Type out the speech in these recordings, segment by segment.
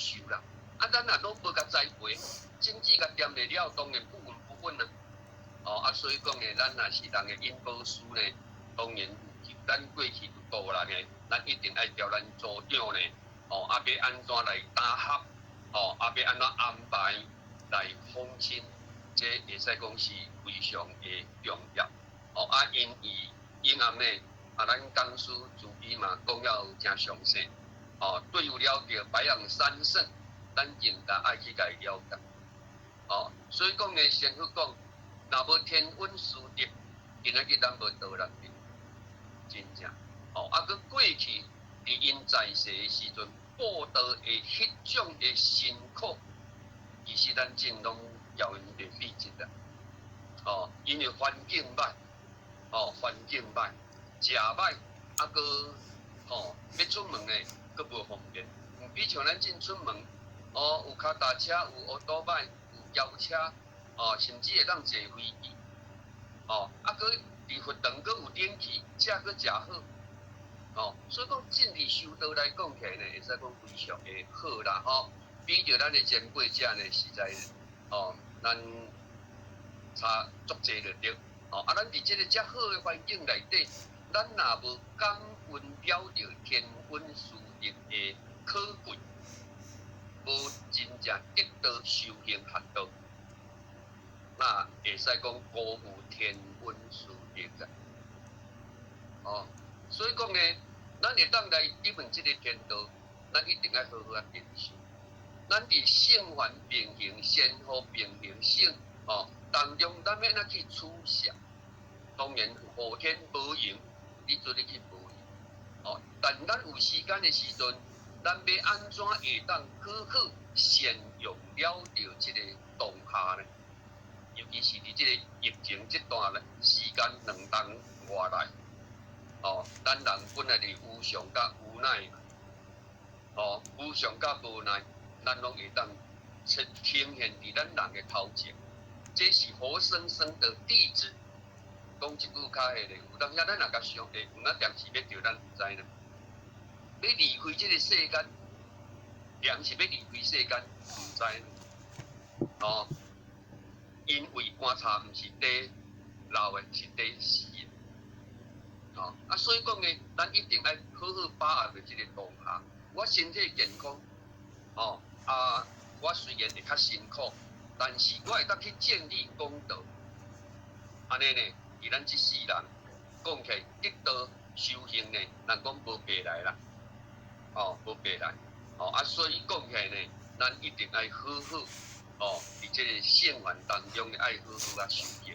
修啦。啊，咱若攏無共栽培，種子共恬咧了，當然不聞不問啊。哦，啊，所以講呢，咱若是人的引導師呢，當然咱過去有導人的，咱一定愛調咱組長呢，哦，啊，欲按怎來搭合，哦，啊，欲按怎安排來訪親，這會使講是非常的重要。哦，啊，因為陰暗呢，啊，咱講師慈悲嘛講了誠詳細，哦，對有了著白楊三聖，咱應該愛去共伊了解。哦，所以講呢，仙佛講，若無天恩師德，今仔日咱無道能力，真正。哦，啊，閣過去佇𪜶在世的時陣，布道的彼種的辛苦，其實咱真攏交𪜶袂比這啦。哦，因為環境歹，哦，環境歹，食歹，啊，閣吼欲出門呢，閣無方便。毋比像咱進出門，哦，有跤踏車，有烏多擺，有轎車，哦，甚至會當坐飛機，哦，啊，閣佇佛堂閣有冷氣，食閣誠好，哦，所以講進佇修道來講起來呢，會使講非常的好啦，吼。比著咱的前輩者呢，實在，哦，咱差足濟就對，哦，啊，咱佇這个遮好的環境內底，咱若無感恩了著天恩師德的可貴，無真正得道修行學道，那會使講辜負天恩師德啊！哦，所以講呢，咱會當來入門這个天道，咱一定愛好好仔珍惜。咱佇聖凡平行、善惡平行性哦當中，咱欲按怎去取捨？當然，後天無閒，你做你去無閒。哦，但咱有時間的時陣，咱欲按怎會當好好善用了著這個當下呢？尤其是佇這個疫情這段時間兩冬外來，哦，咱人本來就無常佮無奈嘛，哦，無常佮無奈，咱攏會當呈呈現佇咱人的頭前，這是活生生的例子。講一句較彼个，有當時咱若共想，會有哪點是欲著咱毋知呢？欲離開這個世間，人是欲離開世間，毋知呢。哦，因為棺材毋是佇老的，是佇死的。哦，啊，所以講呢，咱一定愛好好把握著這個當下。我身體健康，哦，啊，我雖然會較辛苦，但是我會當去建立功德。按呢呢，佇咱這世人講起來，得道修行呢，人講無白來啦，哦，無白來，哦，啊，所以講起來呢，咱一定愛好好，哦，佇這個聖凡當中愛好好仔修行，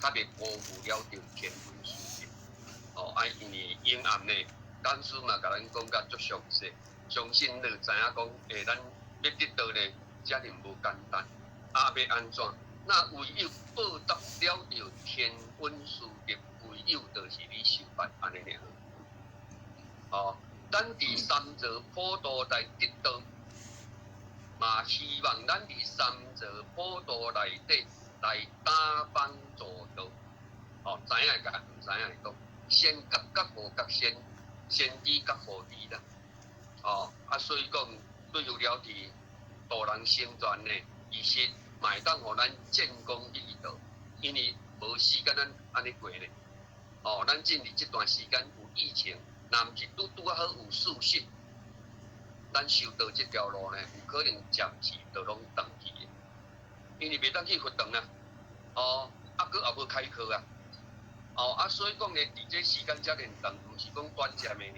較袂辜負了著天恩師德。哦，啊，因為陰暗呢，講師嘛共咱講甲足詳細，相信你知影講，欸，咱欲得道呢，遮爾無簡單，啊，欲按怎？那唯有報答了著天恩師德，唯有就是你修法按呢爾。哦，咱佇三座普度來得道，嘛希望咱佇三座普度內底來擔幫助道。哦，知影共毋知影會講，先覺覺無覺先，先知覺無知啦。哦，啊，所以講對有了佇度人成全呢，其實嘛會當予咱建功立道，因為無時間咱按呢過呢。哦，咱進入這段時間有疫情，若毋是拄拄仔好有事實，咱修道這條路呢，有可能暫時就攏斷去的，因為袂當去佛堂啊。哦，啊，閣也無開課啊。哦，啊，所以講呢，佇這時間遮爾長，毋是講短暫的爾。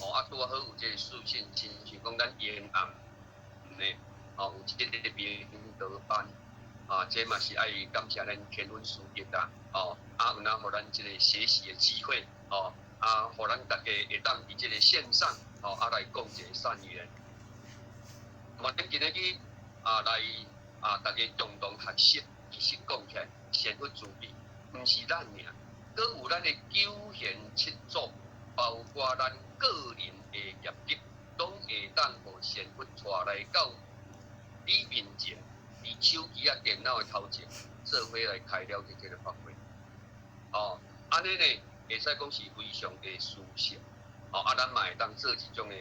哦，啊，拄仔好有這個事實，親像講咱延暗呢，哦，有這個明道班，啊，這嘛是愛感謝咱天恩師德啊，哦，啊，有哪予咱這個學習的機會，哦，啊，予咱大家會當佇這個線上，哦，啊來講一個善緣。嘛，咱今仔日啊來啊，大家共同學習，其實講起來，仙佛慈悲，毋是咱爾，閣有咱的九賢七祖，包括咱個人的業力，攏會當予仙佛帶來到你面前，佇手機仔電腦的頭前，做伙來開了這個法會。哦，按呢呢，會使講是非常的殊勝。哦，啊，咱嘛會當做一種的。